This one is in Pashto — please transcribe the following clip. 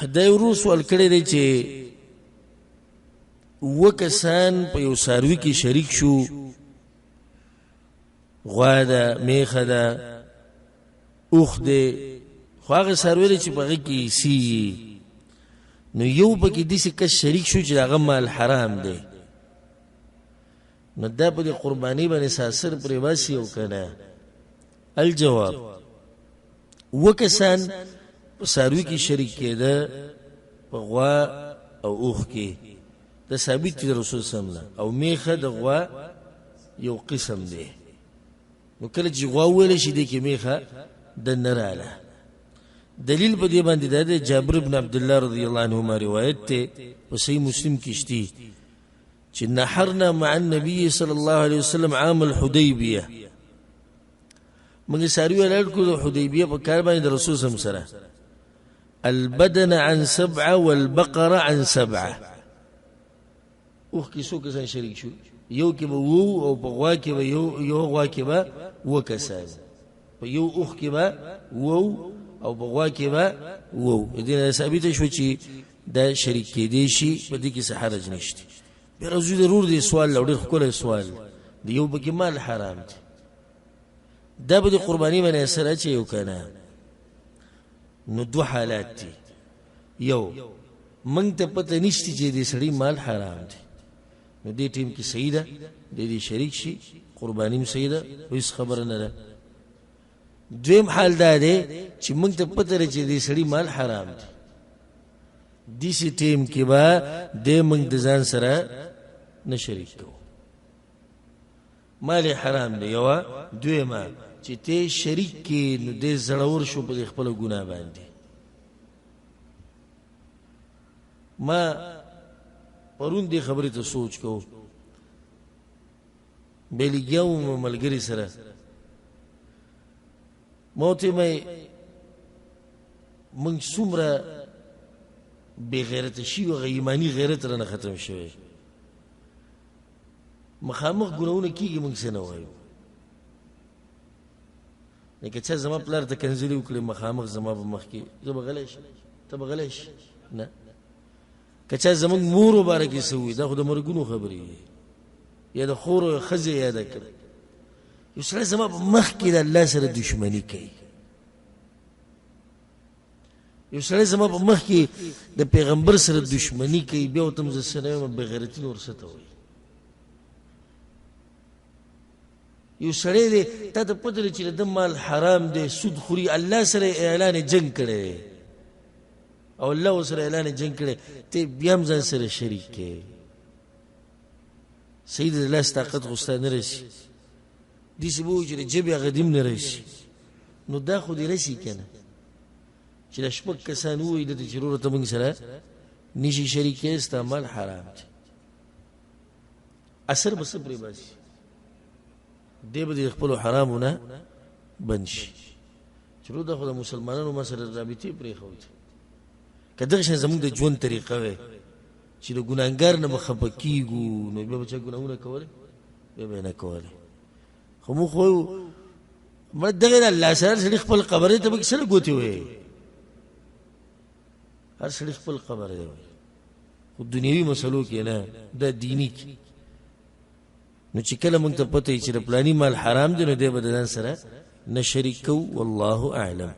دا ورور سوال کړی دی چې اووه کسان په یو څاروي کې شریک شو، غوا ده، میښه ده، اوښ دی، خو هغه څاروی دی چې په هغه کې حصې، نو یو پکې داسې کس شریک شو چې د هغه مال حرام دی، نو دا په دې قرباني باندې څه اثر پرې باسي او که نه؟ الجواب، اووه کسان په څاروي کې شریک کېده، په غوا او اوښ کې، دا ثابت دي د رسول صلی الله علیه وسلم نه، او میښه د غوا یو قسم دی، نو کله چې غوا وویل شي دې کې میښه دننه راله. دلیل په دې باندې دا دی، جابر بن عبدالله رضی الله عنهما روایت دی په صحیح مسلم کې شتي چې نحرنا مع النبي صلی الله علیه وسلم عام الحدیبیه، موږ څاروي ولاړ کړو د حدیبیه په کار باندې د رسول سم سره، البدن عن سبعه والبقره عن سبعه. اوښ کې څو کسان شریک شو؟ یو کې به وو او په غوا کې به یو، یو غوا کې به اووه کسان، په یو اوښ کې به وو او په غوا کې به وو. دې نه ثابته شو چې دا شریک کېدی شي، په دې کې څه حرج نشته. بیا راځو د ورور دې سوال له، ډېر ښکلی سوال دی، یو پکې مال حرام دی، دا به د قرباني باندې اثر اچوي او که نه؟ نو دوه حالات دي. یو، موږ ته پته نشته چې د سړي مال حرام دی، نو دې ټیم کې صحیح ده، دې دې شریک شي، قرباني هم صحیح ده، هیڅ خبره نه ده. دویم حال دا دی چې موږ ته پته ده چې دې سړي مال حرام دی، داسې ټیم کې به دی موږ د ځان سره نه شریک کوو، مال حرام دی. یوه دویمه چې ته شریک کې، نو دی زړور شو په دې خپله ګناه باندې. ما پرون دې خبرې ته سوچ کوو، بیا لګیا وم ملګري سره، ما ورته ویل موږ څومره بې غیرته شوي، هغه ایماني غیرت رانه ختم شوی، مخامخ ګناهونه کېږي موږ څه نه وایو. لکه چا زما پلار ته کنځلې وکړې مخامخ زما په مخ کې، زه به غلی شم، ته به غلی شې؟ نه. که چا زموږ مور مبارکې څه ووایي، دا خو د مرګونو خبرې دي، یا د خور او ښځې یاده کړه، یو سړی زما په مخ کې د الله سره دښمني کوي، یو سړی زما په مخ کې د پیغمبر سره دښمني کوي، بیا ورته هم زه څه نه وایم، بېغیرتي نور څه ته وایي. یو سړی دی، تا ته پته ده چې د ده مال حرام دی، سود خوري، الله سره یې اعلان جنګ کړی دی او الله ورسره اعلان جنګ کړی، ته بیا هم ځان سره شریک کړې. صحیح ده، د لاس طاقت خو ستا نه رسي، داسې به وایو چې د ژبې هغه دې هم نه رسي، نو دا خو دې رسي که نه چې دا شپږ کسان ووایي ده ته چې وروره ته موږ سره نشي شریک کړی، ستا مال حرام دی، اثر به څه پرې باسي؟ دی به د خپلو حرامو نه بند شي. چې وروره دا خو د مسلمانانو ما سره رابطې پرېښودې. که دغه شان زموږ د ژوند طریقه وی چې د ګناهګار نه به خفه کېږو، نو بیا به چا ګناهونه کولی؟ بیا به یې نه کولی. خو موږ خو وایو مړه دغه د الله سره سړي خپل قبر دی، ته به کې څه ګوتې وایې؟ هر سړي خپل قبر دی وایي، خو دنیوي مسلو کې نه، دا دیني کې. نو چې کله موږ ته پته وي چې د پلاني مال حرام دی، نو دی به د ځان سره نه شریک کوو. والله اعلم.